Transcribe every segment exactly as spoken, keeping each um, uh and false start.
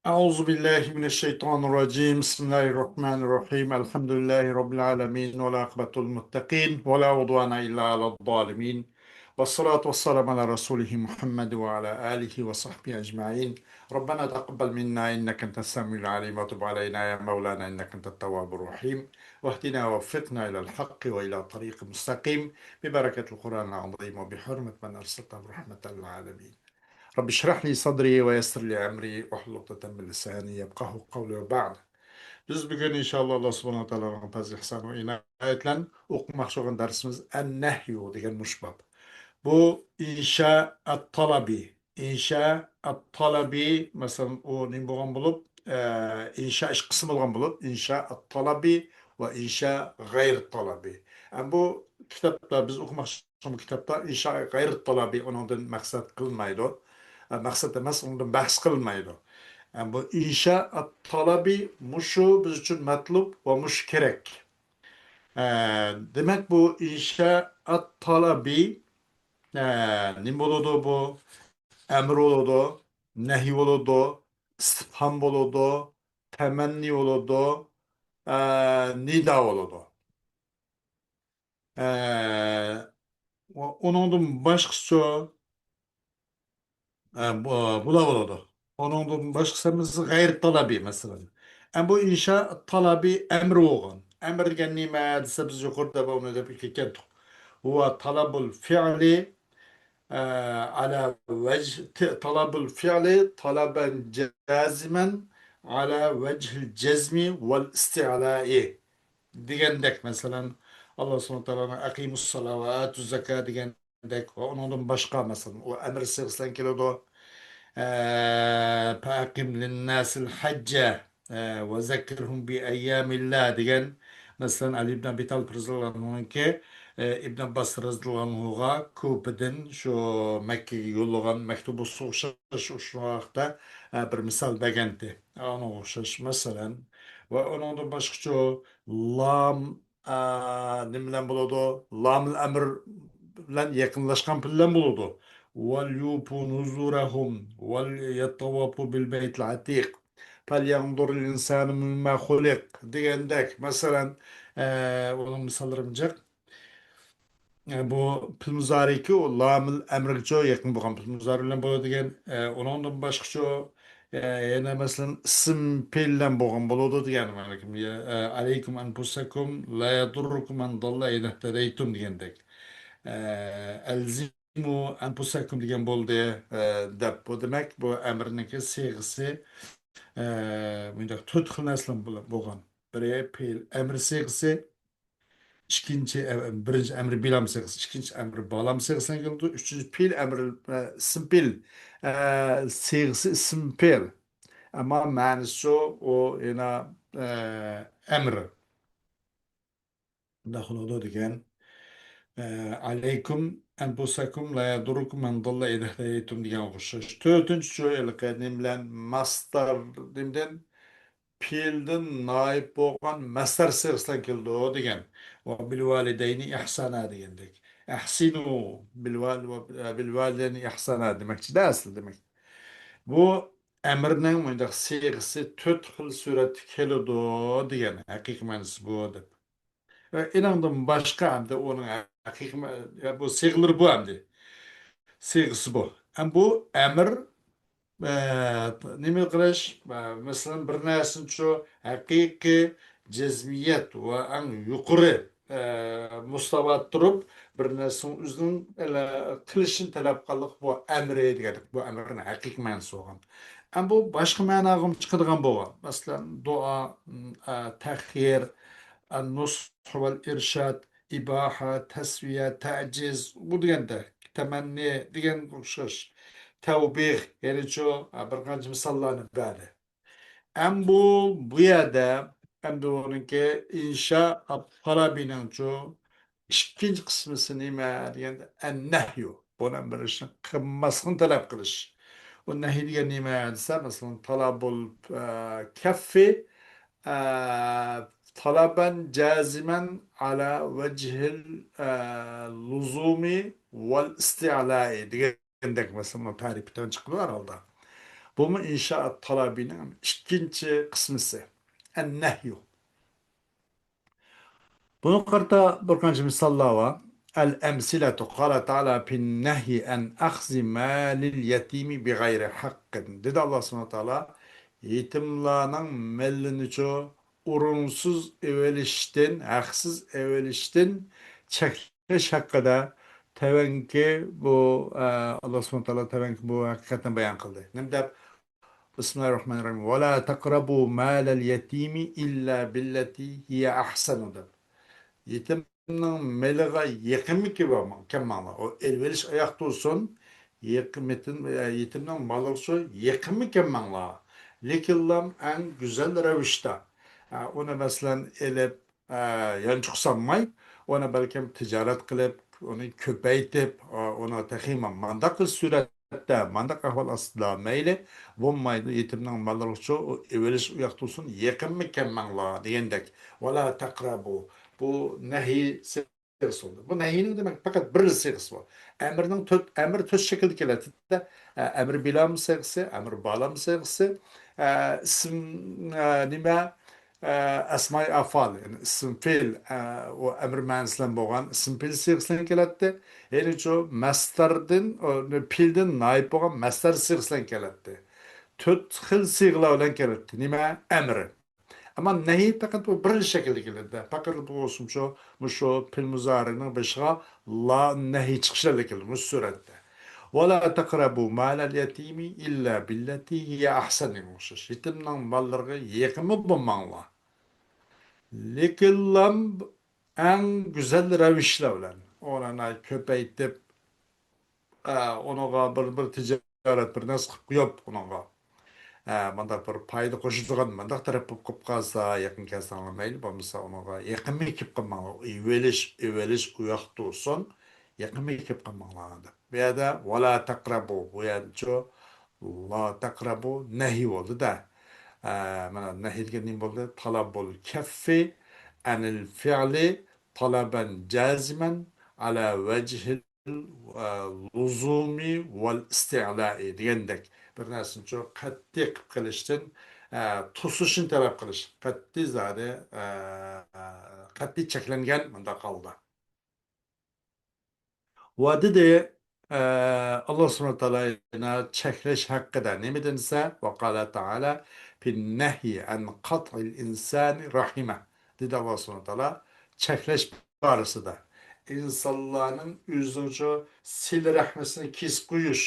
أعوذ بالله من الشيطان الرجيم. بسم الله الرحمن الرحيم. الحمد لله رب العالمين، والعاقبة للمتقين، ولا عدوان إلا على الظالمين. والصلاة والسلام على رسوله محمد وعلى آله وصحبه أجمعين. ربنا تقبل منا إنك أنت السميع العليم، وتب علينا يا مولانا إنك أنت التواب الرحيم، واهدنا ووفقنا إلى الحق وإلى طريق مستقيم ببركة القرآن العظيم وبحرمة من أرسلته رحمة للعالمين. رب اشرح لي صدري ويسر لي أمري واحلل عقدة من لساني يفقهوا قولي وبعد. بىز بۈگۈن ئىنشائاللا ئاللا سۇبھانەھۇ ۋە تائالانىڭ پەزلى ئىھسانى ۋە ئىنايىتى بىلەن ئوقۇماقچى بولغان دەرسىمىز ئەن-نەھيۇ دېگەن مۇشۇ باب. بۇ ئىنشا ئەت-تالابى، ئىنشا ئەت-تالابى، مەسىلەن، ئۇ نېمە بولغان بولۇپ، ئە، ئىنشا ئىككى قىسىم بولغان بولۇپ، ئىنشا ئەت-تالابى ۋە ئىنشا غەيرىت-تالابى. ئەم بۇ كىتابتا بىز ئوقۇماقچى بۇ كىتابتا ئىنشا غەيرىت تالابى ئۇنىڭدىن مەقسەت قىلمايدۇ. ئە، مەقسەت ئەمەس، ئۇنىڭدىن بەھس قىلمايدۇ. ئە، بۇ ئىنشا ئەت-تالابى مۇشۇ بىز ئۈچۈن مەتلۇب ۋە مۇشۇ كېرەك. ئە، دېمەك، بۇ ئىنشا ئەت-تالابى، ئە، نېمە بولىدۇ بۇ؟ ئەمر بولىدۇ، نەھي بولىدۇ، ئىستىپھام بولىدۇ، تەمەننى بولىدۇ، ئە، نىدا بولىدۇ. ئە، ئۇ-، ئۇنىڭدىن باشقىچە، ئە، بۇ-، بۇلار بولىدۇ. ئۇنىڭدىن باشقىسى بىز غەيرىت تالابى، مەسىلەن. ئە، بۇ ئىنشا تالابى ئەمر بولغان. ئەمر دېگەن نېمە دېسە، بىز يۇقىرىدا ئۇنى دەپ كەتتۇق. ھۇۋا تالابۇل فىئلى، ئە، ئالا ۋەجھ، ت-، تالابۇل فىئلى تالابەن جازىمەن ئالا ۋەجھىل جەزمى ۋەل ئىستىئلائى. دېگەندەك، مەسىلەن، ئاللا سۇبھانەھۇ ۋە تائالانىڭ «ئەقىمۇس سالا ۋە ئاتۇز زاكا» دېگەندەك ۋە ئۇنىڭدىن باشقا، مەسىلەن، ئۇ ئەمر سىيغىسى بىلەن كېلىدۇ. ئە، «فەئەقىم لىنناسىل ھەججە، ئە، ۋە زەككىرھۇم بىئەييامىللا» دېگەن، مەسىلەن، ئەلى ئىبن ئەبى تالىپ رەزىياللاھۇ ئەنھۇنىڭكى، ئە، ئىبن ئابباس رەزىياللاھۇ ئەنھۇغا كۇپىدىن شۇ مەككىگە يوللىغان مەكتۇبىغا ئوخشاش، شۇ ۋاقىتتا، ئە، بىر مىسال بەرگەنتى. ئۇنىڭغا ئوخشاش، مەسىلەن، ۋە ئۇنىڭدىن باشقىچە لام، ئا، نېمە بىلەن بولىدۇ؟ لامىل ئەمر بىلەن يېقىنلاشقان پېئىل بىلەن بولىدۇ. «ۋەل يۇفۇ نۇزۇرەھۇم ۋەل يەتتەۋەفۇ بىل بەيتىل ئەتىق. فەل يەنزۇرىل ئىنسانۇ مىمما خۇلىق» دېگەندەك، مەسىلەن، ئە، ئۇنىڭ مىساللىرىمۇ جىق. ئە، بۇ پېئىل مۇزارىكى ئۇ لامىل ئەمرگىچۇ يېقىن بولغان پېئىل مۇزارى بىلەن بولىدىكەن. ئە، ئۇنىڭدىن باشقىچۇ، ئە، يەنە مەسىلەن، ئىسىم پېئىل بىلەن بولغان بولىدۇ دېگەن. ئە، «ئەلەيكۇم ئەنفۇسەكۇم لا يەدۇررۇكۇم مەن داللە ئىزەھتەدەيتۇم» دېگەندەك. ئە، «ئەلزىمۇ ئەنفۇسەكۇم» دېگەن بولدى، ئە، دەپ. بۇ دېمەك، بۇ ئەمرنىڭكى سىيغىسى، ئە، مۇنداق تۆت خىل نەرسىلەر بولغان. بىرى پېئىل ئەمر سىيغىسى، ئىككىنچى ئە-، بىرىنچى ئەمرى بىلام سىيغىسى، ئىككىنچى ئەمرى بالام سىيغىسى بىلەن كېلىدۇ، ئۈچىنچى پېئىل ئەمرى، ئە، ئىسىم پېئىل، ئە، سىيغىسى ئىسىم پېئىل. ئەمما مەنىسى ئۇ يەنە، ئە، ئەمر. بۇنداق بولىدۇ دېگەن. ئە، «ئەلەيكۇم ئەنفۇسەكۇم لا يەدۇررۇكۇم مەن داللە ئىزەھتەدەيتۇم» دېگەنگە ئوخشاش. تۆتىنچى شۇ ھېلىقى نېمە بىلەن، مەسدەر نېمىدىن؟ پېئىلدىن نائىب بولغان مەسدەر سىيغىسى بىلەن كېلىدۇ دېگەن. «ۋە بىل ۋالىدەينى ئىھسانا» دېگەندەك. «ئەھسىنۇ بىل ۋال-، ۋە بىل ۋالىدەينى ئىھسانا» دېمەكچىدە ئەسلى دېمەك. بۇ ئەمرنىڭ مۇنداق سىيغىسى تۆت خىل سۈرەتتە كېلىدۇ دېگەن. ھەقىقىي مەنىسى بۇ دەپ. ئېنىڭدىن باشقا ئەمدى ئۇنىڭ ھەقىقىي مە-، بۇ سىيغىلىرى بۇ ئەمدى. سىيغىسى بۇ. ئەم بۇ ئەمر، ئە، نېمە قىلىش؟ ئە، مەسىلەن، بىر نەرسىنى شۇ ھەقىقىي جەزمىيەت ۋە ئەڭ يۇقىرى، ئە، مۇستاۋادا تۇرۇپ، بىر نەرسىنىڭ ئۆزىنىڭ، ئە، قىلىشىنى تەلەپ قىلغانلىق بۇ ئەمرى دېگەندەك، بۇ ئەمرنىڭ ھەقىقىي مەنىسى بولغان. ئەم بۇ باشقا مەناغىمۇ چىقىدىغان بولغان. مەسىلەن، دۇئا، ئە، تەخيىر، ئەن-نۇسھ ۋەل ئىرشاد، ئىباھە، تەسۋىيە، تەجىز، بۇ دېگەندەك، تەمەننى دېگەنگە ئوخشاش، تەۋبىخ، يەنىچۇ، بىر قانچە مىساللارنى بەردى. ئەم بۇ، بۇ يەردە، ئەمدى ئۇنىڭكى ئىنشا ئەت-تالابىنىڭچۇ ئىككىنچى قىسمىسى نېمە دېگەندە، ئەن-نەھيۇ. بۇنى بىر ئىشنى قىلماسلىقنى تەلەپ قىلىش. ئۇ نەھي دېگەن نېمە دېسە، مەسىلەن، تالابۇل، ئە، كەففى، ئە، تالابەن جازىمەن ئالا ۋەجھىل، ئە، لۇزۇمى ۋەل ئىستىئلائى دېگەندەك، مەسىلەن، بۇ تەرىپىدىن چىقىدۇ ھەر ھالدا. بۇمۇ ئىنشائات تالابىنىڭ ئىككىنچى قىسمىسى. ئەن-نەھيۇ. بۇنىڭغا قارىتا بىر قانچە مىساللار بار. الأمثلة، قال تعالى في النهي عن أخذ مال اليتيم بغير حق. دېدى ئاللا سۇبھانەھۇ ۋە تائالا، يېتىملارنىڭ مېلىنىچۇ ئورۇنسىز ئېۋېلىشتىن، ھەقسىز ئېۋېلىشتىن چەكلەش ھەققىدە تەۋەنكى بۇ، ئە، ئاللا سۇبھانەھۇ ۋە تائالا تەۋەنكى بۇ ھەقىقەتنى بايان قىلدى. نېمە دەپ؟ بىسمىللاھىررەھمانىررەھىم. ولا تقربوا مال اليتيم إلا بالتي هي أحسن دەپ. يېتىمنىڭ مېلىغا يېقىنمۇ كەلمەڭلار. ئۇ ئېلىۋېلىش ئاياق تۇرسۇن. يېقىن، يېتىم، يېتىمنىڭ مالىغىچۇ يېقىنمۇ كەلمەڭلار. لېكىنلا ئەڭ گۈزەل رەۋىشتە. ئە، ئۇنى مەسىلەن ئېلىپ، ئە، يانچۇق سالماي، ئۇنى بەلكىم تىجارەت قىلىپ، ئۇنى كۆپەيتىپ، ئە، ئۇنى تېخىمۇ مانداق سۈرەتتە، مانداق ئەھۋال ئاستىدا مەيلى، بولمايدۇ، يېتىمنىڭ ماللىرىغىچۇ ئېۋېلىش ئۇياق تۇرسۇن، يېقىنمۇ كەلمەڭلار دېگەندەك. ۋەلا تەقرەبۇ. بۇ نەھىي سىغىسى بولدى. بۇ نەھىينىڭ دېمەك پەقەت بىر سىغىسى بار. ئەمرنىڭ تۆت، ئەمر تۆت شەكىلدە كېلەتتى. ئە، ئەمر بىلام سىغىسى، ئەمر بالام سىغىسى، ئە، ئىسىم، ئە، نېمە، ئە، ئەسمائى ئەفئال، يەنى ئىسىم پېئىل، ئە، ئۇ ئەمر مەنىسى بىلەن بولغان ئىسىم پېئىل سىغىسى بىلەن كېلەتتى. يەنىچۇ مەسدەردىن، ئۇ پېئىلدىن نائىب بولغان مەسدەر سىغىسى بىلەن كېلەتتى. تۆت خىل سىغىلار بىلەن كېلەتتى. نېمە؟ ئەمر. ئەمما نەھى پەقەت بۇ بىر شەكىلدە كېلىدۇ. پەقەت بولسۇنچۇ، مۇشۇ پېئىل مۇزارىنىڭ بېشىغا لا نەھى چىقىش بىلەن كېلىدۇ، مۇشۇ سۈرەتتە. ۋەلا تەقرەبۇ مالەل يەتىمى ئىللا بىللەتى ھىيە ئەھسەن دېگەن ئوخشاش. يېتىمنىڭ ماللىرىغا يېقىنمۇ بولماڭلار. لېكىنلا ئەڭ گۈزەل رەۋىشلەر بىلەن ئۇنى كۆپەيتىپ، ئە، ئۇنىڭغا بىر، بىر تىجارەت، بىر نەرسە قىلىپ قويۇپ ئۇنىڭغا، ئە، مۇنداق بىر پايدا قوشىدىغان مۇنداق تەرەپ بولۇپ قېلىپ قالسا، يېقىن كەلسەڭلار مەيلى، بولمىسا ئۇنىڭغا يېقىنمۇ كېلىپ قالماڭلار. ئېۋېلىش، ئېۋېلىش ئۇياق تۇرسۇن، يېقىنمۇ كېلىپ قالماڭلار دەپ. بۇ يەردە ۋەلا تەقرەبۇ، بۇ يەردىچۇ لا تەقرەبۇ نەھى بولدى-دە. ئە، مانا نەھى دېگەن نېمە بولدى؟ تەلەبۇل كەففى ئەنىل فىئلى تەلەبەن جازىمەن ئەلا ۋەجھىل، ئە، لۇزۇمى ۋەل ئىستىئلائى دېگەندەك، بىر نەرسىنى شۇ قەتئىي قىلىپ قېلىشتىن، ئە، توسۇشنى تەلەپ قىلىش. قەتئىي زادى، ئە، قەتئىي چەكلەنگەن مۇنداق ھالدا. ۋە دېدى، ئە، ئاللا سۇبھانەھۇ ۋە تائالا يەنە چەكلەش ھەققىدە نېمە دېسە، ۋە قالە تائالا فىن نەھيى ئەن قەتئىل ئىنسانى رەھىمە. دېدى ئاللا سۇبھانەھۇ ۋە تائالا چەكلەش بارىسىدا. ئىنسانلارنىڭ ئۆزىنىڭچۇ سىلە رەھمىسىنى كېسىپ قويۇش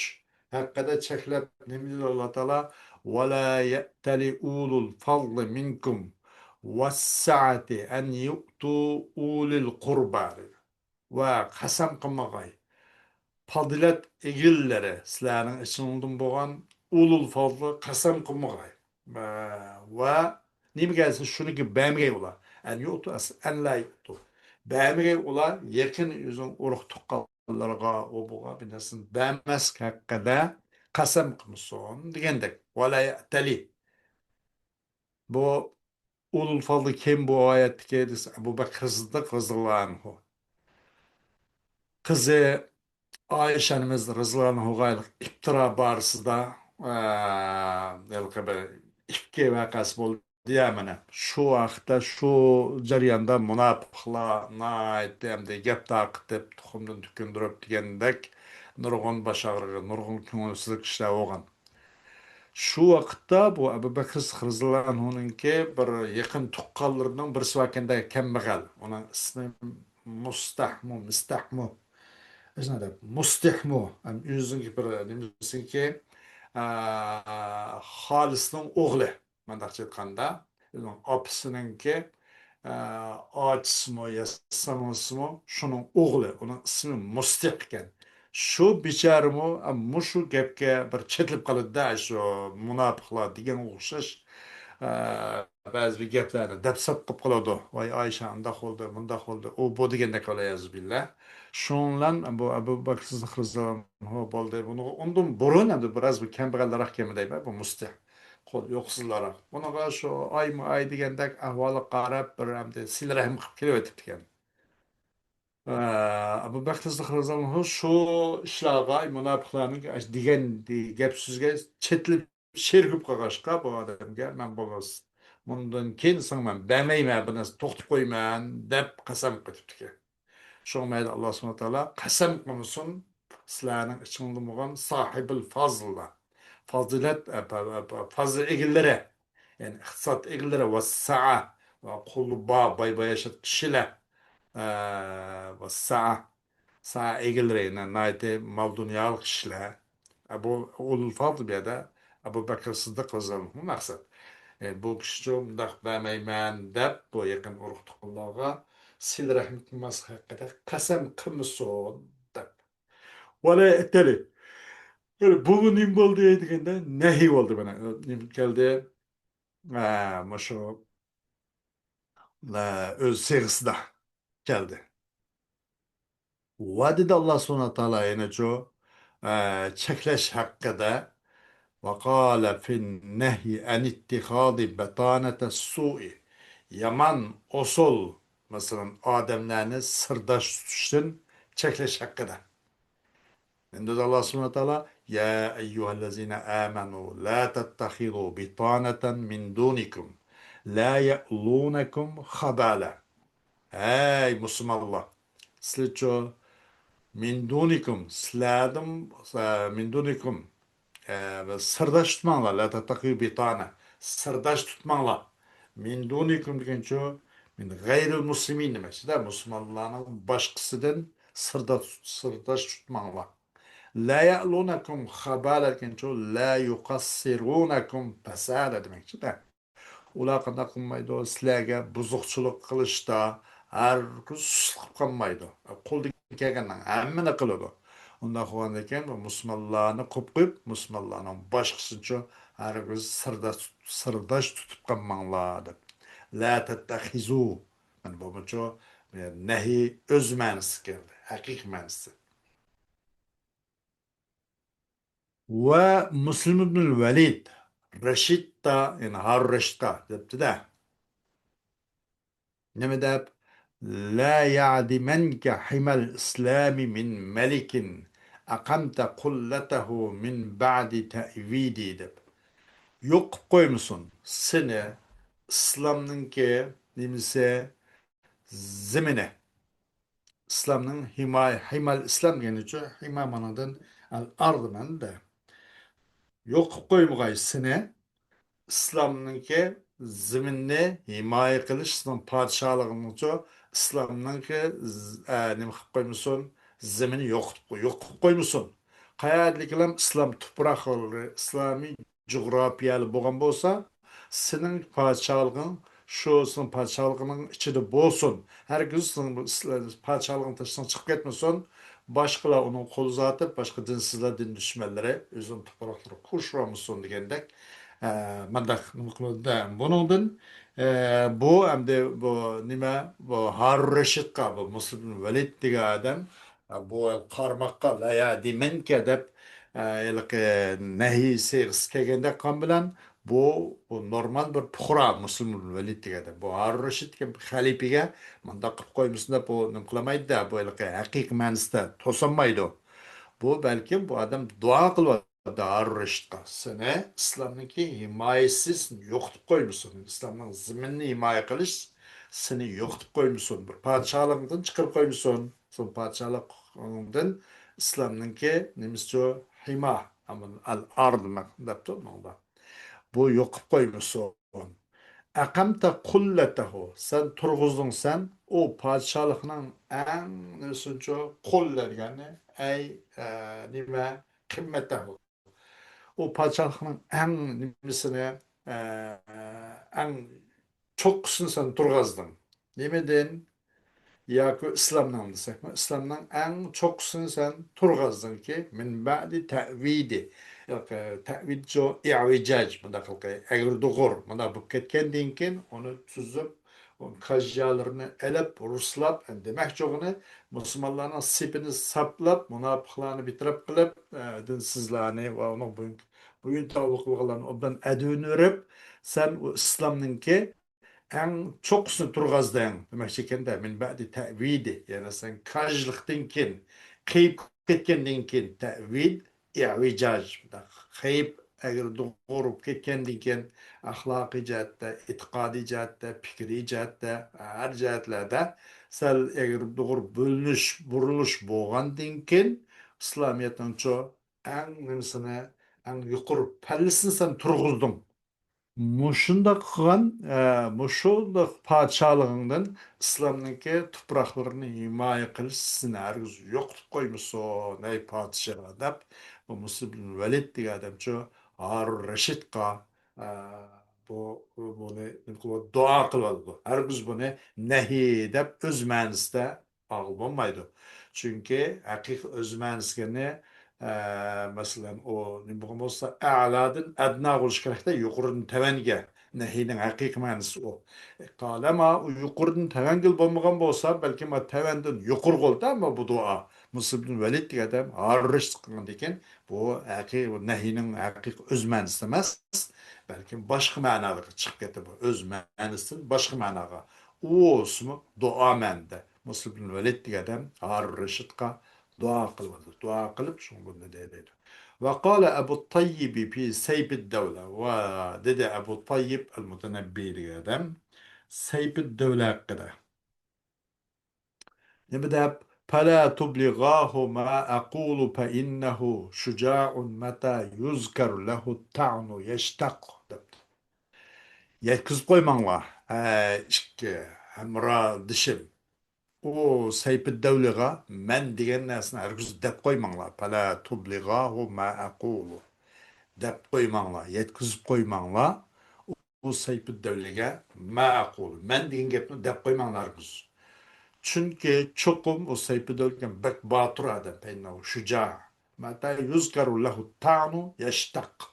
ھەققىدە چەكلەپ نېمە دېدى ئاللا تائالا؟ ۋەلا يەئتەلى ئۇلۇل فەضلى مىنكۇم ۋەسسەئەتى ئەن يۇئتۇ ئۇلىل قۇربا دېدى. ۋە قەسەم قىلمىغاي، پازىلەت ئېگىلىرى سىلەرنىڭ ئىچىڭلاردىن بولغان ئۇلۇل فەزلى قەسەم قىلمىغاي. ۋە، ۋە نېمىگە دېسە شۇنىڭكى بەرمىگەي ئۇلار. ئەن يۇئتۇ ئەس-، ئەن لا يۇئتۇ. بەرمىگەي ئۇلار يېقىن ئۆزىنىڭ ئۇرۇق تۇغقانلىرىغا، ئۇ بۇغا بىر نەرسىنى بەرمەسلىك ھەققىدە قەسەم قىلمىسۇن دېگەندەك. ۋە لا يەئتەلى. بۇ ئۇلۇل فەزلى كىم بۇ ئايەتتىكى دېسە، ئەبۇ بەكرى سىددىق رەزىياللاھۇ ئەنھۇ. قىزى ئائىشە ئانىمىز رەزىياللاھۇ ئەنھۇغا ئىپتىرا بارىسىدا، ئە، ھېلىقى بىر ئىپكى ۋەقەسى بولدى يا مانا. شۇ ۋاقىتتا شۇ جەرياندا مۇناپىقلار ناھايىتى ئەمدى گەپ تارقىتىپ، تۇخۇمدىن تۆكۈندۈرۈپ دېگەندەك نۇرغۇن باش ئاغرىقى، نۇرغۇن كۆڭۈلسىزلىك ئىشلار بولغان. شۇ ۋاقىتتا بۇ ئەبۇ بەكرى سىددىق رەزىياللاھۇ ئەنھۇنىڭكى بىر يېقىن تۇغقانلىرىنىڭ بىرسى باركەن-دە، كەمبەغەل. ئۇنىڭ ئىسمى مۇستەھمۇ، مىستەھمۇ. ئىسمى دەپ، مۇستەھمۇ. ھەم ئۆزىنىڭكى بىر نېمىسىنىڭكى، ئا، خالىسىنىڭ ئوغلى. مۇنداقچە ئېيتقاندا، ئۆزىنىڭ ئاپىسىنىڭكى، ئە، ئاچىسىمۇ يا سىڭلىسىمۇ، شۇنىڭ ئوغلى، ئۇنىڭ ئىسمى مۇستەھ ئىكەن. شۇ بىچارىمۇ، ئە، مۇشۇ گەپكە بىر چېتىلىپ قالىدۇ-دە، شۇ مۇناپىقلار دېگەنگە ئوخشاش، ئە، بەزى بىر گەپلەرنى دەپ ساپ قىلىپ قالىدۇ. ۋاي، ئائىشە ئانداق بولدى، مۇنداق بولدى، ئۇ بۇ دېگەندەك، ۋەلئىيازۇ بىللا. شۇنىڭ بىلەن بۇ ئەبۇ بەكرى سىددىق رەزىياللاھۇ ئەنھۇ بولدى. بۇنىڭغا ئۇندىن بۇرۇن ئەمدى بىراز بىر كەمبەغەلرەك كەمدەيمەن، بۇ مۇستەھ. قول يوقسۇزلارغا. بۇنىڭغا شۇ ئايمۇ ئاي دېگەندەك ئەھۋالغا قاراپ بىر ئەمدى سىلە رەھىم قىلىپ كېلىۋېتىپتىكەن. ئە، ئەبۇ بەكرى سىددىق رەزىياللاھۇ ئەنھۇ شۇ ئىشلارغا، مۇناپىقلارنىڭ دېگەن گەپ سۆزگە چېتىلىپ شېرىك بولۇپ قالغاچقا، بۇ ئادەمگە مەن بولماس، مۇندىن كېيىن ساڭا مەن بەرمەيمەن، بۇ نەرسە توختىتىپ قويىمەن، دەپ قەسەم قېتىپتىكەن. شۇڭا مەيلى ئاللا سۇبھانەھۇ ۋە تائالا قەسەم قىلمىسۇن، سىلەرنىڭ ئىچىڭلاردا بولغان ساھىبىل فازللار، فازىلەت، ئە، پا-، پا-، پا-، پازىل ئىگىلىرى، يەنى ئىقتىساد ئىگىلىرى، ۋەسسائە، ۋە قولى بار، باي-باياشات كىشىلەر، ئە، ۋەسسائە، سائە ئىگىلىرى، ناھايىتى مال-دۇنيالىق كىشىلەر. ئەبۇ ئۇلۇل فازل بۇ يەردە ئەبۇ بەكرى سىددىق رەزىياللاھۇ ئەنھۇ مەقسەت. ئە، بۇ كىشىچۇ مۇنداق بەرمەيمەن دەپ، بۇ يېقىن ئۇرۇق-تۇغقانلارغا سىلە-رەھىم قىلماسلىق ھەققىدە قەسەم قىلمىسۇن دەپ. ۋەلە ئېيتايلى. بۇ نېمە بولدى دېگەندە، نەھىي بولدى مانا. نېمە كەلدى؟ ئە، مۇشۇ، ئە، ئۆز سىيغىسىدا كەلدى. ۋە دېدى ئاللا سۇبھانەھۇ ۋە تائالا يەنىچۇ، ئە، چەكلەش ھەققىدە، وقال في النهي عن اتخاذ بطانة السوء، يامان ئوسال، مەسىلەن، ئادەملەرنى سىرداش تۇتۇشتىن چەكلەش ھەققىدە. ئەمدى ئاللا سۇبھانەھۇ ۋە تائالا، يا أيها الذين آمنوا لا تتخذوا بطانة من دونكم لا يألونكم خبالا. ھەي مۇسۇلمانلار، سىلەرچۇ، من دونكم، سىلەردىن، ئە، من دونكم، ئە، سىرداش تۇتماڭلار، لا تتخذوا بطانة، سىرداش تۇتماڭلار. من دونكم دېگەنچۇ، من غير المسلمين دېمەكچىدە، مۇسۇلمانلارنىڭ باشقىسىدىن سىردا-، سىرداش تۇتماڭلار. لا يألونكم خبالا دېگەنچۇ، لا يقصرونكم فسادا دېمەكچىدە. ئۇلار قانداق قىلمايدۇ؟ سىلەرگە بۇزۇقچىلىق قىلىشتا ھەرگىز سۇسلۇق قىلىپ قالمايدۇ. قولىدىن كەلگەننىڭ ھەممىنى قىلىدۇ. ئۇنداق بولغاندىكىن، بۇ مۇسۇلمانلارنى قوپقۇپ، مۇسۇلمانلارنىڭ باشقىسىچۇ ھەرگىز سىردا-، سىرداش تۇتۇپ قالماڭلار دەپ. لا تتخذوا. مانا بۇمۇچۇ نەھى ئۆز مەنىسى كەلدى، ھەقىقىي مەنىسى. ۋە مۇسلىم ئىبنۇل ۋەلىد رەشىدقا، يەنى ھارۇن رەشىدقا دەپتۇ-دە. نېمە دەپ؟ لا يعدمنك حمى الإسلام من ملك أقمت قلته من بعد تأويدي دەپ. يوق قىلىپ قويمىسۇن سېنى ئىسلامنىڭكى نېمىسى، زېمىنى. ئىسلامنىڭ ھىمايە، ھىمال ئىسلام دېگەنچۇ، ھىما مانىدىن ئەل ئارض مەنىدە. يوق قىلىپ قويمىغاي سېنى، ئىسلامنىڭكى زېمىننى ھىمايە قىلىش، سېنىڭ پادىشاھلىقىڭچۇ، ئىسلامنىڭكى ز-، ئە، نېمە قىلىپ قويمىسۇن، زېمىنى يوقىتىپ قوي-، يوق قىلىپ قويمىسۇن. قەيەردىكىلەم ئىسلام تۇپراقلىرى، ئىسلامىي جۇغراپىيەلىك بولغان بولسا، سېنىڭ پادىشاھلىقىڭ شۇ سېنىڭ پادىشاھلىقىڭنىڭ ئىچىدە بولسۇن. ھەرگىز سېنىڭ بۇ ئىس-، پادىشاھلىقىڭ تاشقىغا چىقىپ كەتمىسۇن. باشقىلار ئۇنىڭغا قول ئۇزاتىپ، باشقا دىنسىزلار، دىن دۈشمەنلىرى ئۆزىنىڭ تۇپراقلىرىغا قوشۇۋالمىسۇن دېگەندەك، ئە، مۇنداق نېمە قىلىدۇ. بۇنىڭدىن، ئە، بۇ ئەمدى بۇ نېمە؟ بۇ ھارۇن رەشىدقا، بۇ مۇسلىم ۋەلىد دېگەن ئادەم، ئە، بۇ قارىماققا لا يعدمنك دەپ، ئە، ھېلىقى نەھىي سىيغىسى كەلگەندەك قىلغان بىلەن، بۇ، بۇ نورمال بىر پۇقرا، مۇسلىم ۋەلىد دېگەندە، بۇ ھارۇن رەشىد دېگەن بىر خەلىپىگە مۇنداق قىلىپ قويمىسۇن دەپ، بۇ نېمە قىلالمايدۇ-دە، بۇ ھېلىقى ھەقىقىي مەنىسىدە توسالمايدۇ. بۇ بەلكىم بۇ ئادەم دۇئا قىلىۋاتىدۇ ھارۇن رەشىدقا. سېنى ئىسلامنىڭكى ھىمايىسى سېنى يوقىتىپ قويمىسۇن. ئىسلامنىڭ زېمىنىنى ھىمايە قىلىش سېنى يوقىتىپ قويمىسۇن. بىر پادىشاھلىقىڭدىن چىقىرىپ قويمىسۇن. سېنىڭ پادىشاھلىقىڭدىن ئىسلامنىڭكى نېمىسىچۇ؟ ھىما، ئەمىن ئەل ئارد دەپتۇ مۇندا. بۇ يوقىپ قويمىسۇن. ئەقەمتە قۇللەتەھۇ، سەن تۇرغۇزدۇڭ سەن ئۇ پادىشاھلىقنىڭ ئەڭ نېمىسىنچۇ، قۇللە دېگەننى، ئەي، ئە، نېمە، قىممەتەھۇ. ئۇ پادىشاھلىقنىڭ ئەڭ نېمىسىنى، ئە، ئەڭ چوققىسىنى سەن تۇرغازدىڭ. نېمىدىن؟ ياكى ئىسلامنىڭ دېسەكمۇ، ئىسلامنىڭ ئەڭ چوققىسىنى سەن تۇرغازدىڭكى، مىن بەئدى تەئۋىدى. تەئۋىد شۇ ئىئۋىجاج، مۇنداق قىلقى، ئەگرى دوغۇر، مۇنداق بولۇپ كەتكەندىن كېيىن، ئۇنى تۈزۈپ، ئۇ كاژيالىرىنى ئېلىپ، رۇسلاپ، دېمەكچى ئۇنى مۇسۇلمانلارنىڭ سېپىنى ساپلاپ، مۇناپىقلارنى بىتەرەپ قىلىپ، ئە، دىنسىزلارنى ۋە ئۇنىڭ بويۇن، بويۇن تاۋۇ قىلغانلارنى ئوبدان ئەدىۋىنىۋېرىپ، سەن ئۇ ئىسلامنىڭكى ئەڭ چوققىسىنى تۇرغازدىڭ دېمەكچى ئىكەندە، مىن بەئدى تەئۋىدى، يەنى سەن كاجلىقتىن كېيىن، قېيىپ كەتكەندىن كېيىن، تەئۋىد، ئىئۋىجاج، قېيىپ، ئەگرى دوغرۇپ كەتكەندىن كېيىن، ئەخلاقىي جەھەتتە، ئېتىقادىي جەھەتتە، پىكرىي جەھەتتە، ھەر جەھەتلەردە سەل ئەگرى دوغرۇپ بۆلۈنۈش، بۇرۇلۇش بولغاندىن كېيىن، ئىسلامىيەتنىڭچۇ ئەڭ نېمىسىنى، ئەڭ يۇقىرى پەللىسىنى سەن تۇرغۇزدۇڭ. مۇشۇنداق قىلغان، ئە، مۇشۇنداق پادىشاھلىقىڭدىن ئىسلامنىڭكى تۇپراقلىرىنى ھىمايە قىلىش سېنى ھەرگىز يوقىتىپ قويمىسۇن، ئەي پادىشاھ، دەپ، بۇ مۇسلىم ئىبن ۋەلىد دېگەن ئادەمچۇ ھارۇن رەشىدقا، ئە، بۇ، بۇنى نېمە قىلىۋاتىدۇ؟ دۇئا قىلىۋاتىدۇ. ھەرگىز بۇنى نەھىي دەپ ئۆز مەنىسىدە ئالغىلى بولمايدۇ. چۈنكى ھەقىقىي ئۆز مەنىسىنى، ئە، مەسىلەن، ئۇ نېمە بولغان بولسا، ئەلادىن ئەدنا بولۇشى كېرەكتە، يۇقىرىدىن تۆۋەنگە. نەھىينىڭ ھەقىقىي مەنىسى ئۇ. قالەما ئۇ يۇقىرىدىن تۆۋەنگىلا بولمىغان بولسا، بەلكىم تۆۋەندىن يۇقىرىغا بولدى، ئەمما بۇ دۇئا. مۇسلىم ئىبن ۋەلىد دېگەن ئادەم ھارۇن رەشىد قىلغاندىن كېيىن، بۇ ھەقىقىي، بۇ نەھىينىڭ ھەقىقىي ئۆز مەنىسى ئەمەس، بەلكىم باشقا مەنالارغا چىقىپ كەتتى بۇ. ئۆز مەنىسىدىن باشقا مەناغا. ئۇ بولسىمۇ دۇئا مەنىدە. مۇسلىم ئىبن ۋەلىد دېگەن ئادەم ھارۇن رەشىدقا دۇئا قىلىۋاتىدۇ. دۇئا قىلىپ، شۇڭا بۇنداق دەيدۇ. ۋە قالە ئەبۇ تەييىبى فى سەيفىد دەۋلە. ۋە دېدى ئەبۇ تەييىب ئەل مۇتەنەببى دېگەن ئادەم سەيفىد دەۋلە ھەققىدە. نېمە دەپ؟ فلا تبلغاه ما أقول فإنه شجاع متى يذكر له الطعن يشتق دەپتۇ. يەتكۈزۈپ قويماڭلار، ئە، ئىككى ھەمراھدىشىم. ئۇ سەيپىددەۋلىغا مەن دېگەن نەرسىنى ھەرگىز دەپ قويماڭلار. فلا تبلغاه ما أقول. دەپ قويماڭلار، يەتكۈزۈپ قويماڭلار. ئۇ سەيپىددەۋلىگە ما أقول. مەن دېگەن گەپنى دەپ قويماڭلار ھەرگىز. چۈنكى چوقۇم ئۇ سەيپىددەۋلىگە بەك باتۇر ئادەم. فإنه شجاع. متى يذكر له الطعن يشتق.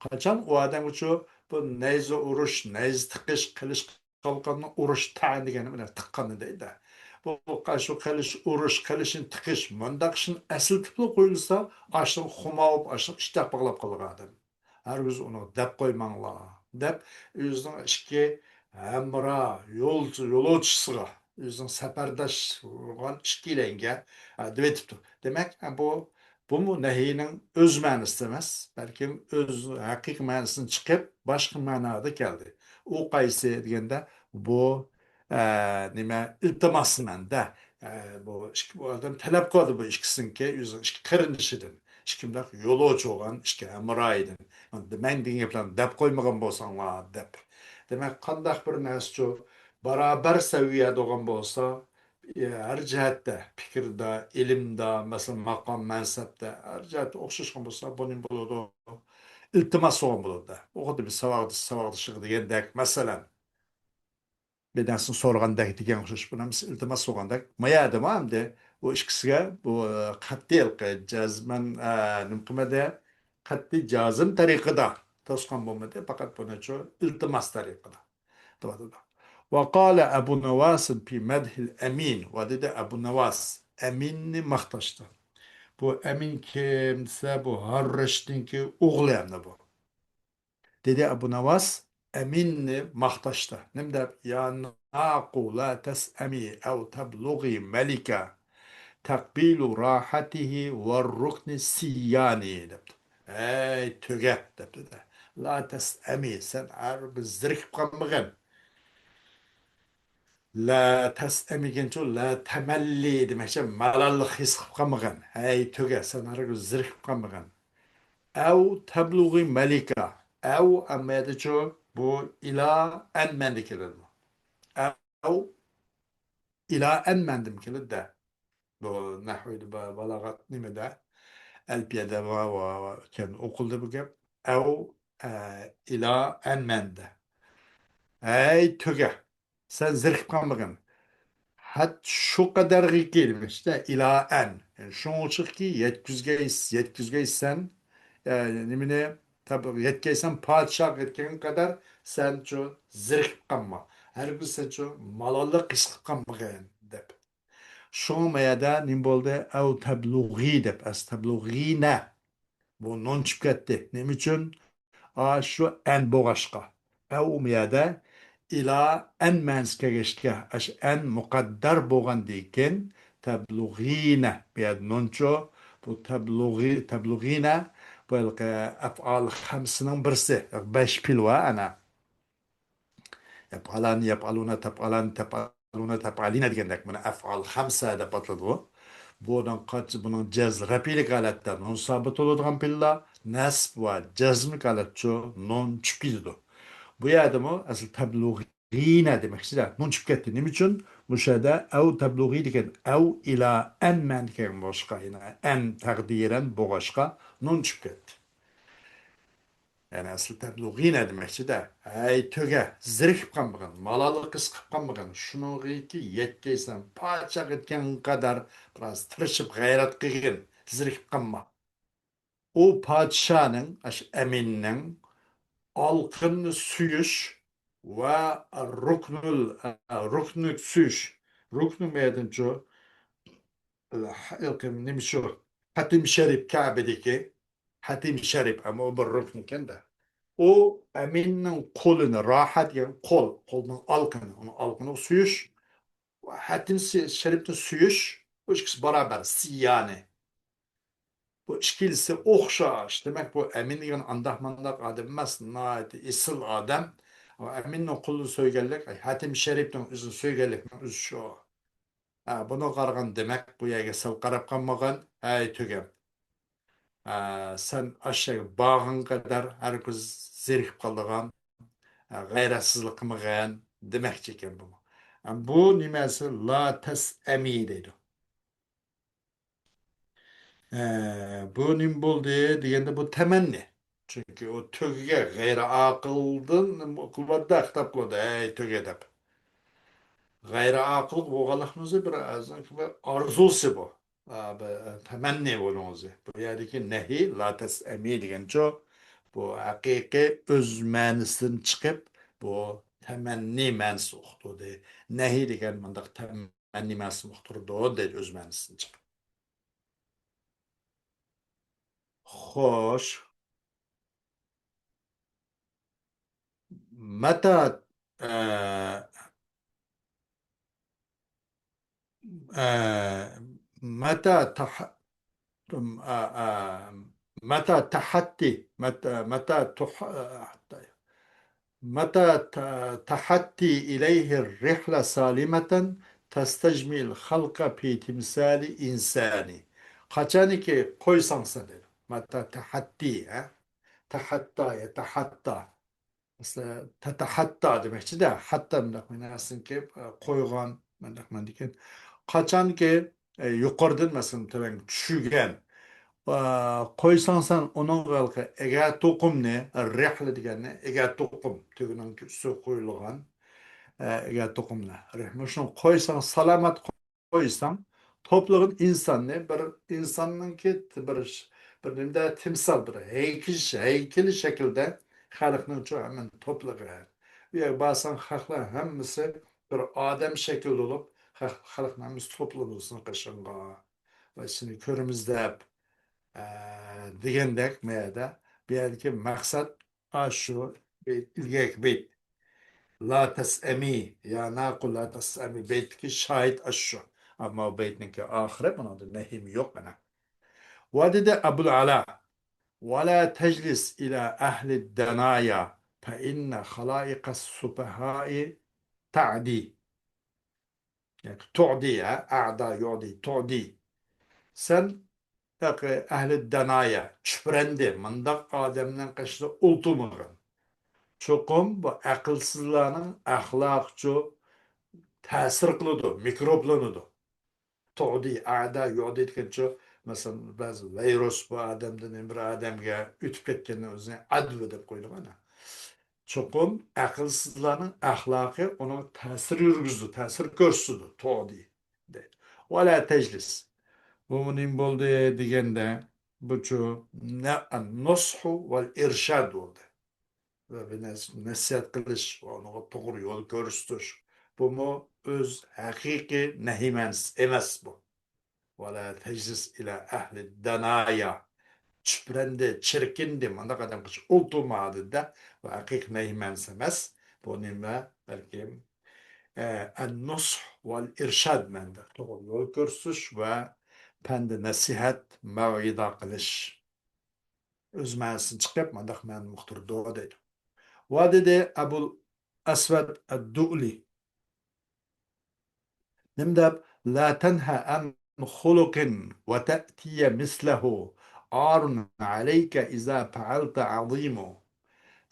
قاچان ئۇ ئادەمگىچۇ بۇ نەيزە ئۇرۇش، نەيزە تىقىش، قىلىچ قالقاننى ئۇرۇش، تەن دېگەننى بىلەن تىققاننى دەيدۇ. بۇ، بۇ شۇ قىلىچ ئۇرۇش، قىلىچنى تىقىش، مۇنداق ئىشنى ئەسلىتىپلا قويۇلسا، ئاشۇنىڭ خۇماۋۇپ، ئاشۇنىڭ ئىشتاق باغلاپ قالىدۇ ئادەم. ھەرگىز ئۇنى دەپ قويماڭلار، دەپ ئۆزىنىڭ ئىككى ھەمراھ، يول، يولۇچىسىغا، ئۆزىنىڭ سەپەرداش بولغان ئىككىيلەنگە، ئە، دەۋېتىپتۇ. دېمەك، ئە، بۇ، بۇمۇ نەھىينىڭ ئۆز مەنىسى ئەمەس، بەلكىم ئۆز ھەقىقىي مەنىسىدىن چىقىپ، باشقا مەنادا كەلدى. ئۇ قايسى دېگەندە، بۇ، ئە، نېمە، ئىلتىماسمەندە، ئە، بۇ ئىككى، بۇ ئادەم تەلەپ قىلىدۇ بۇ ئىككىسىنىڭكى، ئۆزىنىڭ ئىككى قېرىندىشىدىن. ئىككىمداق يولۇچى بولغان ئىككى ھەمراھىدىن. مەن دېگەن گەپلەرنى دەپ قويمىغان بولساڭلار، دەپ. دېمەك، قانداق بىر نەرسىچۇ بارابەر سەۋىيەدە بولغان بولسا، ئە، ھەر جەھەتتە، پىكىردە، ئىلىمدا، مەسىلەن، ماقام، مەنسەپتە، ھەر جەھەتتە ئوخشاشقان بولسا، بۇ نېمە بولىدۇ؟ ئىلتىماس بولغان بولىدۇ. ئۇ خۇددى بىر ساۋاقدىشى ساۋاقدىشىغا دېگەندەك، مەسىلەن. بىر نەرسىنى سورىغاندەك دېگەن ئوخشاش، بۇ نەرسە ئىلتىماس قىلغاندەك. ما يەردىمۇ ئەمدى ئۇ ئىككىسىگە بۇ، ئە، قەتئىي ھېلىقى جەزمەن، ئە، نېمە قىلمىدى؟ قەتئىي جازىم تەرىقىدا توسقان بولمىدى، پەقەت بۇنىچۇ ئىلتىماس تەرىقىدا دەۋاتىدۇ. وقال أبو نواس في مدح الأمين. ۋە دېدى ئەبۇ نەۋاس ئەمىننى ماختاشتا. بۇ ئەمىن كىم دېسە، بۇ ھاررىشنىڭكى ئوغلى ئەمدى بۇ. دېدى ئەبۇ نەۋاس ئەمىننى ماختاشتا. نېمە دەپ؟ يا ناقۇ لا تسأمي أو تبلغي ملكا تقبيل راحته والركن السياني دەپتۇ. ھەي، تۆگە، دەپتۇ-دە. لا تسأمي، سەن ھەرگىز زېرىكىپ قالمىغىن. لا تسأمي دېگەنچۇ، لا تملي دېمەكچى، مالاللىق ھېس قىلىپ قالمىغىن. ھەي، تۆگە، سەن ھەرگىز زېرىكىپ قالمىغىن. ئەۋ تەبلۇغى مەلىكە. ئەۋ ئەمما يەردىچۇ، بۇ ئىلا ئەن مەنىدە كېلىدۇ. ئەۋ ئىلا ئەن مەنىدىمۇ كېلىدۇ-دە. بۇ نەھۋىدە، با-، بالاغەت نېمىدە، ئەلپىيەدە ۋە، ۋە، ۋە كەن ئوقۇلدى بۇ گەپ. ئەۋ، ئە، ئىلا ئەن مەنىدە. ھەي، تۆگە. سەن زېرىكىپ قالمىغىن. ھەت شۇ قەدەرغىكى دېمەكچىدە، ئىلا ئەن. يەنى شۇنىڭغىچىكى يەتكۈزگەي-، يەتكۈزگەيسەن، ئە، نېمىنى، تاپ-، يەتكەيسەن پادىشاھقا يەتكەن قەدەر سەنچۇ زېرىكىپ قالما. ھەرگىز سەنچۇ مالاللىق ھېس قىلىپ قالمىغىن، دەپ. شۇڭا ما يەردە نېمە بولدى؟ ئەۋ تەبلۇغى دەپ، ئەس تەبلۇغىنە. بۇ نون چۈشۈپ كەتتى. نېمە ئۈچۈن؟ ئاشۇ ئەن بولغاچقا. ئەۋ ئۇ يەردە ئىلا ئەن مەنىسى كەلگەچكە، ئاشۇ ئەن مۇقەددەر بولغاندىن كېيىن، تەبلۇغىنە. بۇ يەردە نونچۇ، بۇ تەبلۇغى، تەبلۇغىنە، بۇ ھېلىقى ئەپئال خەمسىنىڭ بىرسى. بەش پېئىل بار ئەنە. يەپئالانى، يەپئالۇنە، تەپئالانى، تەپئالۇنە، تەپئالىنە دېگەندەك. مانا ئەفئال خەمسە دەپ ئاتىلىدۇ. بۇنىڭ قاچ-، بۇنىڭ جەز-، رەپئىيلىك ھالەتتە نۇن سابىت بولىدىغان پېئىللار، نەسب ۋە جەزملىك ھالەتچۇ نۇن چۈشۈپ كېتىدۇ. بۇ يەردىمۇ ئەسلى تەبلۇغىنە دېمەكچىدە، نۇن چۈشۈپ كەتتى. نېمە ئۈچۈن؟ مۇشۇ يەردە ئەۋ تەبلۇغى دېگەن ئەۋ ئىلا ئەن مەنىدە كەلگەن بولۇشقا، يەنى ئەن تەقدىرەن بولغاچقا نۇن چۈشۈپ كەتتى. يەنى ئەسلى تەبلۇغىنە دېمەكچىدە، ھەي تۆگە، زېرىكىپ قالمىغىن، مالاللىق ھېس قىلىپ قالمىغىن، شۇنىڭغىكى يەتكەيسەن، پادىشاھ يەتكەن قەدەر بىراز تىرىشىپ غەيرەت قىلغىن، زېرىكىپ قالما. ئۇ پادىشاھنىڭ، ئاشۇ ئەمىننىڭ ئالقىنىنى سۆيۈش ۋە رۇكنۇل، رۇكنۇ سۆيۈش. رۇكنۇ مەيدىنچۇ، نېمە شۇ؟ خەتىم شەرىپ، كەبىدىكى خەتىم شەرىپ، ئەمما ئۇ بىر رۇكنىكەن-دە. ئۇ ئەمىننىڭ قولىنى، راھە دېگەن قول، قولنىڭ ئالقىنى، ئۇنىڭ ئالقىنىغا سۆيۈش، خەتىم شەرىپنى سۆيۈش، بۇ ئىككىسى باراۋەر، سىيانى. بۇ ئىككىلىسى ئوخشاش. دېمەك، بۇ ئەمىن دېگەن ئانداق مانداق ئادەم ئەمەس، ناھايىتى ئېسىل ئادەم. ئەمىننىڭ قولىنى سۆيگەنلىك، خەتىم شەرىپنىڭ ئۆزىنى سۆيگەنلىكنىڭ ئۆزى شۇ. ھە، بۇنىڭغا قارىغان دېمەك، بۇ يەرگە سەل قاراپ قالمىغان، ھەي تۆگەم. ھە، سەن ئاشۇ يەرگە بارغان قەدەر ھەر كۈن زېرىكىپ قالىدىغان، ھە، غەيرەتسىزلىك قىلمىغىن دېمەكچى ئىكەن بۇ. ھە، بۇ نېمەسى؟ لا تەسئەمى دەيدۇ. ئە، بۇ نېمە بولدى دېگەندە، بۇ تەمەننى. چۈنكى ئۇ تۆگىگە غەيرىئاقىلدىن نېمە قىلىۋاتىدۇ، خىتاب قىلىۋاتىدۇ، ھەي تۆگە دەپ. غەيرىئاقىل بولغانلىقنىڭ ئۆزى بىر ئۆزىنىڭكى بىر ئارزۇسى بۇ. ئا، بىر تەمەننى بۇنىڭ ئۆزى. بۇ يەردىكى نەھى، لا تەسئەمى دېگەنچۇ، بۇ ھەقىقىي ئۆز مەنىسىدىن چىقىپ، بۇ تەمەننى مەنىسى ئۇقتۇردى. نەھى دېگەن مۇنداق تەمەننى مەنىسىنى ئۇقتۇرىدۇ دەيدۇ، ئۆز مەنىسىدىن چىقىپ. خوش. متى، ئە، ئە، متى تح-، ئە، ئە، متى تحتي، متى، متى تح-، ئە، متى ت-، تحتي إليه الرحلة سالمة تستجمع الخلق في تمثال إنسان. قاچانكى قويساڭ سەن دەيدۇ. متى تحتي، ھە؟ تحتى، يتحتى. مەسىلەن، تتحتى دېمەكچىدە، ھەتتا مۇنداق مەنىسىنىڭكى، ئە، قويغان، مۇنداق مەنىدىكى. قاچانكى، ئە، يۇقىرىدىن، مەسىلەن، تۆۋەنگە چۈشۈرگەن، ئە، قويساڭ سەن ئۇنىڭغا ھېلىقى ئەگەر توقۇمنى، رەھلە دېگەننى ئەگەر توقۇم، تۆگىنىڭ ئۈستىگە قويۇلغان، ئە، ئەگەر توقۇمنى. رەھلە شۇنى قويساڭ، سالامەت قويساڭ، توپلىغىن ئىنساننى بىر ئىنساننىڭكى بىر، بىر نېمىدە تىمسال، بىر ھەيكىل، ھەيكىلى شەكلىدە خەلقنىڭ شۇ ھەممىنى توپلىغىن. ئۇ يەرگە بارساڭ، خەقلەر ھەممىسى بىر ئادەم شەكلىدە بولۇپ، خەق-، خەلقنىڭ ھەممىسى توپلىنىدۇ سېنىڭ قېشىڭغا. ۋە سېنى كۆرىمىز دەپ، ئە، دېگەندەك، مەيەدە، بۇ يەردىكى مەقسەت ئاشۇ بەيت، ئىلگىرىكى بەيت. لا تسأمي، يا ناقۇ لا تسأمي بەيتتىكى شاھىت ئاشۇ. ئەمما بەيتنىڭكى ئاخىرى، بۇنىڭدا نەھىمۇ يوق مانا. ۋە دېدى ئەبۇل ئەلا، ولا تجلس إلى أهل الدنايا فإن خلائق السفهاء تعدي. ياكى تۇغدى، ھە، ئەدا يۇغدى، تۇغدى. سەن ياكى ئەھلى دانايا، چۈپرەندە، مۇنداق ئادەمنىڭ قېشىدا ئولتۇرمىغىن. چوقۇم بۇ ئەقىلسىزلارنىڭ ئەخلاقىچۇ تەسىر قىلىدۇ، مىكروبلىنىدۇ. تۇغدى، ئەدا يۇغدى دېگەنچۇ، مەسىلەن، بەزى ۋىرۇس بۇ ئادەمدىن بىر ئادەمگە ئۆتۈپ كەتكەندىن ئۆزىنى ئەدۋى دەپ قويىدىغان. چوقۇم ئەقىلسىزلارنىڭ ئەخلاقى ئۇنىڭغا تەسىر يۈرگۈزىدۇ، تەسىر كۆرسىتىدۇ، تۇغدى دەيدۇ. ۋەلا تەجلىس. بۇ نېمە بولدى دېگەندە، بۇچۇ نە-، نۇسھۇ ۋەل ئىرشاد بولدى. ۋە بىر نەس-، نەسىھەت قىلىش، ئۇنىڭغا توغرا يول كۆرسىتىش. بۇمۇ ئۆز ھەقىقىي نەھىي مەنىسى ئەمەس بۇ. ۋەلا تەجلىس ئىلە ئەھلى دانايا. چۈپرەندى، چىركىندى، مانداق ئادەم قىلىش ئولتۇرما دېدى. بۇ ھەقىقىي نەھىي مەنىسى ئەمەس. بۇ نېمە؟ بەلكىم، ئە، ئەن-نۇسھ ۋەل ئىرشاد مەنىدە. توغرا يول كۆرسىتىش ۋە پەندى نەسىھەت، مەۋئىزە قىلىش. ئۆز مەنىسىدىن چىقىپ، مانداق مەنىنى ئۇقتۇرىدۇ دەيدۇ. ۋە دېدى ئەبۇل ئەسۋەد ئەد-دۇئلى. نېمە دەپ؟ لا تنه عن خلق وتأتي مثله عار عليك إذا فعلت عظيم.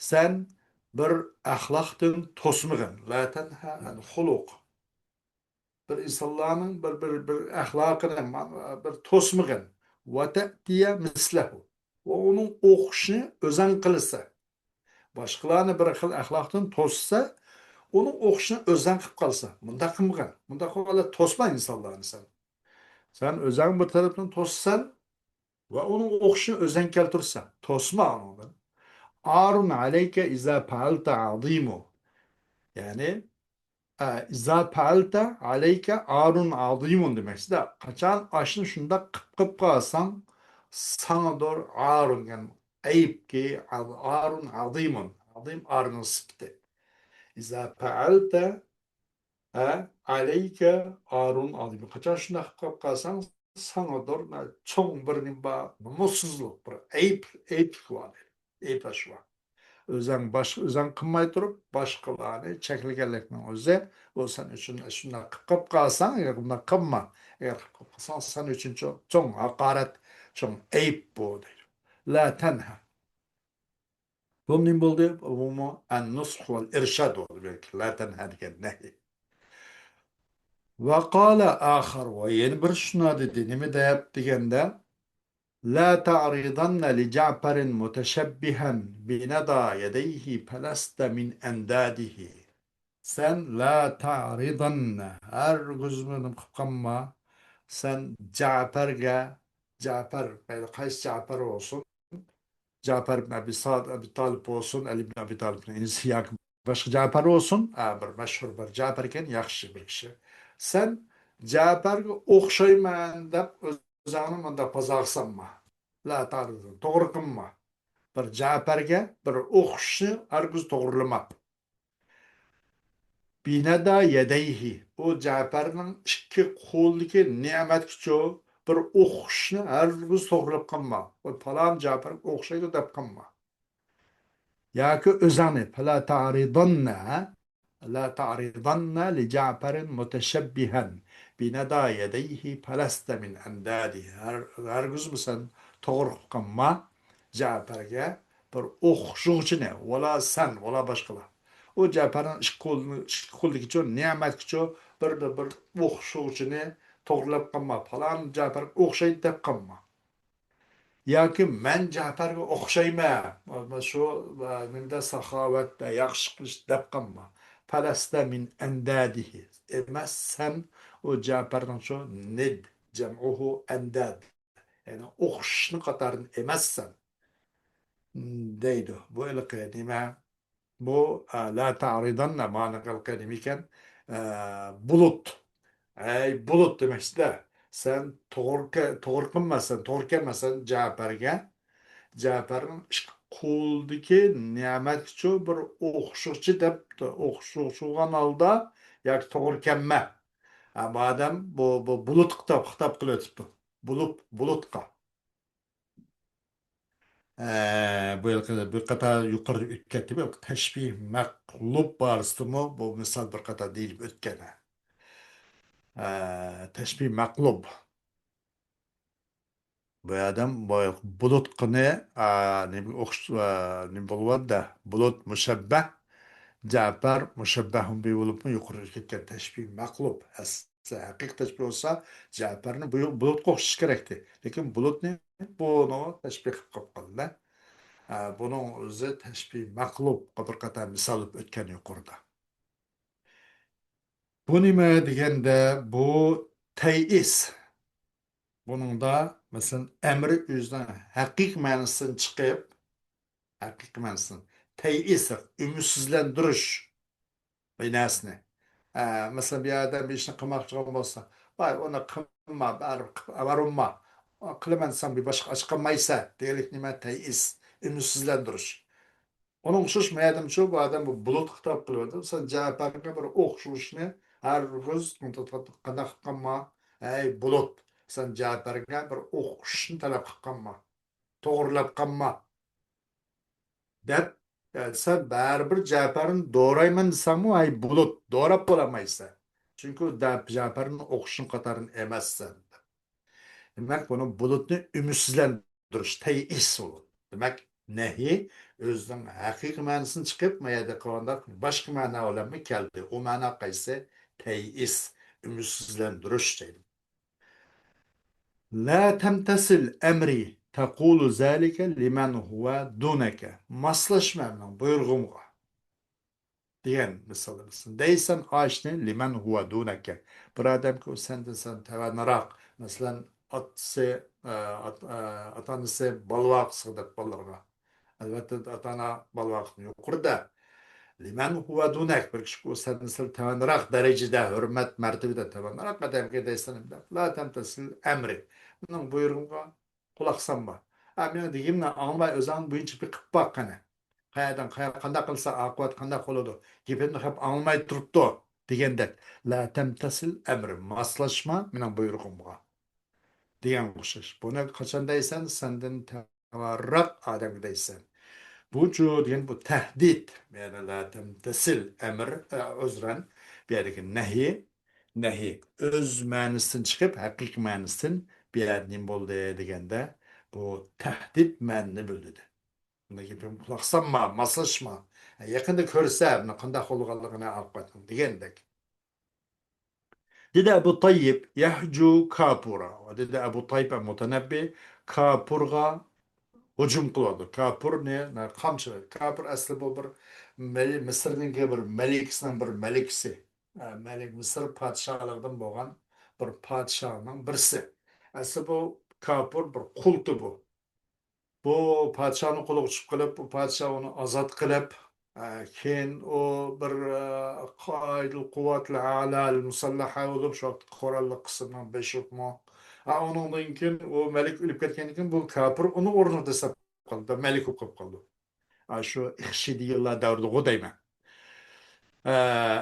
سەن بىر ئەخلاقتىن توسمىغىن. لا تنه عن خلق. بىر ئىنسانلارنىڭ بىر، بىر، بىر ئەخلاقىنى ما-، بىر توسمىغىن. وتأتي مثله. ۋە ئۇنىڭ ئوخشىشىنى ئۆزەڭ قىلسا. باشقىلارنى بىر خىل ئەخلاقتىن توسسا، ئۇنىڭ ئوخشىشىنى ئۆزەڭ قىلىپ قالسا. مۇنداق قىلمىغىن. مۇنداق قىلغاندا توسما ئىنسانلارنى سەن. سەن ئۆزەڭ بىر تەرەپتىن توسىسەن ۋە ئۇنىڭ ئوخشىشىنى ئۆزەڭ كەلتۈرسەڭ. توسما ئۇنىڭدىن. عار عليك إذا فعلت عظيم. يەنى، ئە، إذا فعلت عليك عار عظيم دېمەكچىدە. قاچان ئاشۇنى شۇنداق قىپ، قىپ قالساڭ، ساڭىدۇر ئارۇن، يەنى ئەيىبكى، عار عظيم. ئازىم ئارنىڭ سۈپىتى. إذا فعلت، ئە، عليك عار عظيم. قاچان شۇنداق قىپ، قىپ قالساڭ، ساڭىدۇر، مە-، چوڭ بىر نېمە بار، نومۇسسىزلىق، بىر ئەيىب، ئەيىبلىك بار. ئەيىبلەش بار. ئۆزەڭ باش-، ئۆزەڭ قىلماي تۇرۇپ، باشقىلارنى چەكلىگەنلىكنىڭ ئۆزى، ئۇ سەن ئۈچۈن شۇنداق قىپ، قىپ قالساڭ، ئەگەر بۇنداق قىلما. ئەگەر قىپ، قىپ قالساڭ، سەن ئۈچۈن چوڭ، چوڭ ھاقارەت، چوڭ ئەيىب بۇ، دەيدۇ. لا تنه. بۇ نېمە بولدى؟ بۇمۇ النصح والإرشاد بولدى بەلكى. لا تنه دېگەن نەھى. وقال آخر، ۋە يەنە بىر شۇنداق دېدى. نېمە دەپ دېگەندە، لا تعرضن لجعفر متشبها بندى يديه فلست من أنداده. سەن لا تعرضن، ھەرگىزمۇ نېمە قىلىپ قالما. سەن جەپەرگە، جەپەر، مەيلى قايسى جەپەر بولسۇن، جەپەر ئىبن ئەبى سا-، ئەبى تالىپ بولسۇن، ئەلى ئىبن ئەبى تالىپنىڭ ئىنىسى ياكى باشقا جەپەر بولسۇن، ئە، بىر مەشھۇر بىر جەپەر ئىكەن، ياخشى بىر كىشى. سەن جەپەرگە ئوخشايمەن دەپ ئۆزۈڭنى مۇنداق بازارغا سالما. لا تعرضن، توغرا قىلما. بىر جەپەرگە بىر ئوخشىشىشنى ھەرگىز توغرىلىما. بندى يديه، ئۇ جەپەرنىڭ ئىككى قولىدىكى نېمەتكىچۇ بىر ئوخشىشىشنى ھەرگىز توغرىلاپ قالما. ئۇ پالان جەپەرگە ئوخشايدۇ دەپ قالما. ياكى ئۆزۈڭنى، فلا تعرضن، لا تعرضن لجعفر متشبها بندى يديه فلست من أنداده. ھەر-، ھەرگىزمۇ سەن توغرا قىلما جەپەرگە بىر ئوخشىغۇچىنى، ۋالا سەن، ۋالا باشقىلار. ئۇ جەپەرنىڭ ئىككى قولىنى، ئىككى قولىدىكىچۇ، نېمەتكىچۇ بىر، بىر، بىر ئوخشىغۇچىنى توغرىلاپ قالما. پالان جەپەرگە ئوخشايدۇ دەپ قالما. ياكى مەن جەپەرگە ئوخشايمەن. مانا شۇ، ئە، نېمىدە ساخاۋەتتە، ياخشى قىلىش دەپ قالما. فلست من أنداده. ئەمەسسەن ئۇ جەپەرنىڭچۇ ند، جمعه أنداد. يەنى ئوخشىشىشنىڭ قاتارىدىن ئەمەسسەن. دەيدۇ. بۇ ھېلىقى نېمە؟ بۇ، ئە، لا تعرضن مانا ھېلىقى نېمە ئىكەن؟ ئە، بۇلۇت. ئەي بۇلۇت دېمەكچىدە. سەن توغرا كە-، توغرا قىلماسسەن، توغرا كەلمەسسەن جەپەرگە. جەپەرنىڭ ئىككى قولىدىكى نېمەتكىچۇ بىر ئوخشىغۇچى دەپ، ئوخشىغۇچى بولغان ھالدا ياكى توغرا كەلمە. ھە، مادەم بۇ، بۇ بۇلۇتقا خىتاب، خىتاب قىلىۋېتىپتۇ. بۇلۇت، بۇلۇتقا. ئە، بۇ يىلقى بىر قاتار يۇقىرىدا ئۆتۈپ كەتتى. بۇ تەشبىھ مەقلۇب بارىسىدىمۇ بۇ مىسال بىر قاتار دېيىلىپ ئۆتكەن. ئە، تەشبىھ مەقلۇب. بۇ ئادەم بۇ بۇلۇتقىنى، ئە، نېمىگە ئوخش-، ئە، نېمە بولۇۋاتىدۇ؟ بۇلۇت مۇشەببەھ، جەپەر مۇشەببەھۇن بىھ بولۇپمۇ يۇقىرىدا ئۆتۈپ كەتكەن تەشبىھ مەقلۇب. ئەس-، ھەقىقىي تەشبىھ بولسا، جەپەرنى بۇ، بۇلۇتقا ئوخشىتىش كېرەكتى. لېكىن بۇلۇتنى بۇنىڭغا تەشبىھ قىلىپ قويۇپ قالدى. ھە، بۇنىڭ ئۆزى تەشبىھ مەقلۇبقا بىر قاتار مىسال ئۆتكەن يۇقىرىدا. بۇ نېمە دېگەندە، بۇ تەيئىس. بۇنىڭدا، مەسىلەن، ئەمرى ئۆزىنىڭ ھەقىقىي مەنىسىدىن چىقىپ، ھەقىقىي مەنىسىدىن، تەيئىس، ئۈمىدسىزلەندۈرۈش بىر نەرسىنى. ئە، مەسىلەن، بىر ئادەم بىر ئىشنى قىلماقچى بولغان بولسا، ۋاي، ئۇنى قىلما، بەرىبىر قىلىپ ئاۋارۇنما. قىلىمەن دېسەڭ، بىر باشقا ئاچ قىلمايسەن دېگەنلىك نېمە؟ تەيئىس، ئۈمىدسىزلەندۈرۈش. ئۇنىڭغا ئوخشاش مەدەمچۇ بۇ ئادەم بۇ بۇلۇتقا خىتاب قىلىۋاتىدۇ. سەن جەپەرگە بىر ئوخشىشىشنى ھەرگىز قانداق قىلىپ قالما. ئەي بۇلۇت، سەن جەپەرگە بىر ئوخشىشىشنى تەلەپ قىلىپ قالما. توغرىلاپ قالما. دەپ، يا سەن بەرىبىر جەپەرنى دورايمەن دېسەڭمۇ، ھەي بۇلۇت، دوراپ بولالمايسەن. چۈنكى ئۇ دە-، جەپەرنى ئوقۇشۇڭ قاتارىدىن ئەمەسسەن. دېمەك، بۇنى بۇلۇتنى ئۈمىدسىزلەندۈرۈش، تەيئىس بۇ. دېمەك، نەھى ئۆزىنىڭ ھەقىقىي مەنىسىدىن چىقىپ، ما يەردە قىلغاندا باشقا مەنا بىلەنمۇ كەلدى. ئۇ مەنا قايسى؟ تەيئىس، ئۈمىدسىزلەندۈرۈش دەيدۇ. لا تمتثل أمري تقول ذلك لمن هو دونك. ماسلاشما مېنىڭ بۇيرۇغۇمغا. دېگەن مىسال بولسۇن. دەيسەن ئاشنى لمن هو دونك. بىر ئادەمكى ئۇ سەندىن سەل تۆۋەنرەك. مەسىلەن، ئاتىسى، ئە، ئات-، ئە، ئاتا-ئانىسى بالىۋاقىسىغا دەپ بالىلىرىغا. ئەلۋەتتە، ئاتا-ئانا بالىۋاقىسى يۇقىرىدا. لمن هو دونك، بىر كىشى ئۇ سەندىن سەل تۆۋەنرەك دەرىجىدە، ھۆرمەت، مەرتىۋىدە تۆۋەنرەك ئادەمگە دەيسەن، لا تمتثل أمري. مېنىڭ بۇيرۇغۇمغا قۇلاق سالما. ھە، مېنىڭ دېگىنىمنى ئاڭلىماي، ئۆزۈڭ بويىچە بېقىپ باق قېنى. قەيەردىن، قەيەر، قانداق قىلسا ئاقىۋەت قانداق بولىدۇ؟ گېپىمنى خەپ ئاڭلىماي تۇرۇپتۇ دېگەندەك. لا تمتثل أمري، ماسلاشما مېنىڭ بۇيرۇغۇمغا دېگەنگە ئوخشاش. بۇنى قاچان دەيسەن؟ سەندىن تۆۋەنرەك ئادەمگە دەيسەن. بۇچۇ دېگەن بۇ تەھدىت. يەنى لا تمتثل أمري، ئە، ئۆزرەن، بۇ يەردىكى نەھى، نەھى ئۆز مەنىسىدىن چىقىپ، ھەقىقىي مەنىسىدىن بۇ يەردە نېمە بولدى دېگەندە، بۇ تەھدىت مەنىنى بىلدۈردى. بۇنداق گېپىمگە قۇلاق سالما، ماسلاشما. يېقىندا كۆرسە، بۇنىڭ قانداق بولغانلىقىنى ئاقىۋەتنىڭ دېگەندەك. دېدى ئەبۇ تايىپ، يهجو كاپورا. دېدى ئەبۇ تايىپ ئەل مۇتەنەببى كاپۇرغا ھۇجۇم قىلىۋاتىدۇ. كاپۇرنى قامچىلايدۇ. كاپۇر ئەسلى بۇ بىر مەلى-، مىسىرنىڭكى بىر مەلىكىسىنىڭ بىر مەلىكىسى. ئە، مەلىك مىسىر پادىشاھلىقىدىن بولغان بىر پادىشاھنىڭ بىرسى. ئەسلى بۇ كاپۇر بىر قۇلتى بۇ. بۇ پادىشاھنىڭ قولىغا چۈشۈپ قېلىپ، بۇ پادىشاھ ئۇنى ئازاد قىلىپ، ئە، كېيىن ئۇ بىر، ئە، قائىدۇل قۇۋۋاتىل ئەلال مۇسەللەھە بولۇپ، شۇ ۋاقىت قوراللىق قىسىمنىڭ بېشى بولۇپمۇ. ئە، ئۇنىڭدىن كېيىن ئۇ مەلىك ئۆلۈپ كەتكەندىن كېيىن، بۇ كاپىر ئۇنىڭ ئورنىغا دەسسەپ قالدى، مەلىك بولۇپ قېلىپ قالدى. ئە، شۇ ئىخشىدىيلار دەۋرىدىغۇ دەيمەن. ئە،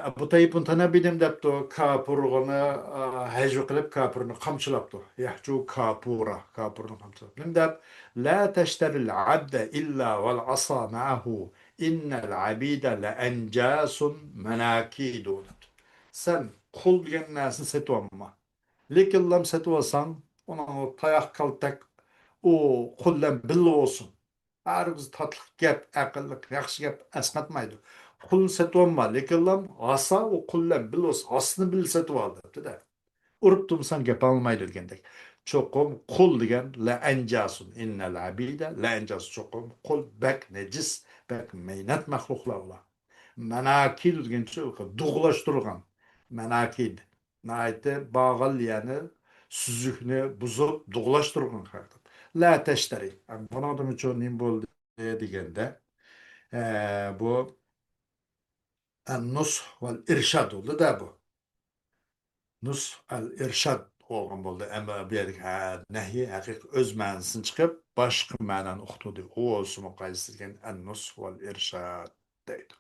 ئەبۇ تەييىب مۇتەنەببى نېمە دەپتۇ؟ كاپۇرغىنى، ئە، ھەجۋ قىلىپ، كاپۇرنى قامچىلاپتۇ. يەھجۇ كاپۇرا، كاپۇرنى قامچىلاپتۇ. نېمە دەپ؟ لا تشتر العبد إلا والعصا معه إن العبيد لأنجاس مناكيد دەپتۇ. سەن قۇل دېگەن نەرسىنى سېتىۋالما. لېكىنلا سېتىۋالساڭ، ئۇنىڭ تاياق كالتەك ئۇ قۇل بىلەن بىللە بولسۇن. ھەرگىز تاتلىق گەپ، ئەقىللىق، ياخشى گەپ ئەسقاتمايدۇ. قۇلنى سېتىۋالما، لېكىنلا ئاسا ئۇ قۇل بىلەن بىللە بولسۇن، ئاسىنى بىللە سېتىۋال دەپتۇ-دە. ئۇرۇپ تۇرمىساڭ گەپ ئاڭلىمايدۇ دېگەندەك. چوقۇم قۇل دېگەن لەئەنجاسۇن، ئىننەل ئەبىدە لەئەنجاسۇن، چوقۇم قۇل بەك نەجىس، بەك مەينەت مەخلۇقلار ئۇلار. مەناكىد دېگەنچە دۇغلاشتۇرغان. مەناكىد. ناھايىتى باغىل، يەنى سۈزۈكنى بۇزۇپ، دۇغلاشتۇرغان خەق. لا تشتري. بۇنىڭدىمۇچۇ نېمە بولدى دېگەندە، ئە، بۇ ئەن-نۇسھ ۋەل ئىرشاد بولدى-دە بۇ. نۇسھ ئەل ئىرشاد بولغان بولدى. ئەمما بۇ يەردىكى ھە، نەھى ھەقىقىي ئۆز مەنىسىدىن چىقىپ، باشقا مەنانى ئۇقتۇردى. ئۇ بولسىمۇ قايسى دېگەن ئەن-نۇسھ ۋەل ئىرشاد دەيدۇ.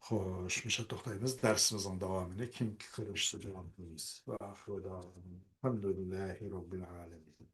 خوش، مۇشۇ توختايمىز. دەرسىمىزنىڭ داۋامىنى كېيىنكى كۆرۈنۈشتە داۋام قىلىمىز. ۋە ئاخىرۇ دەۋانا ئەلھەمدۇلىللاھى رەببىل ئالەمىن.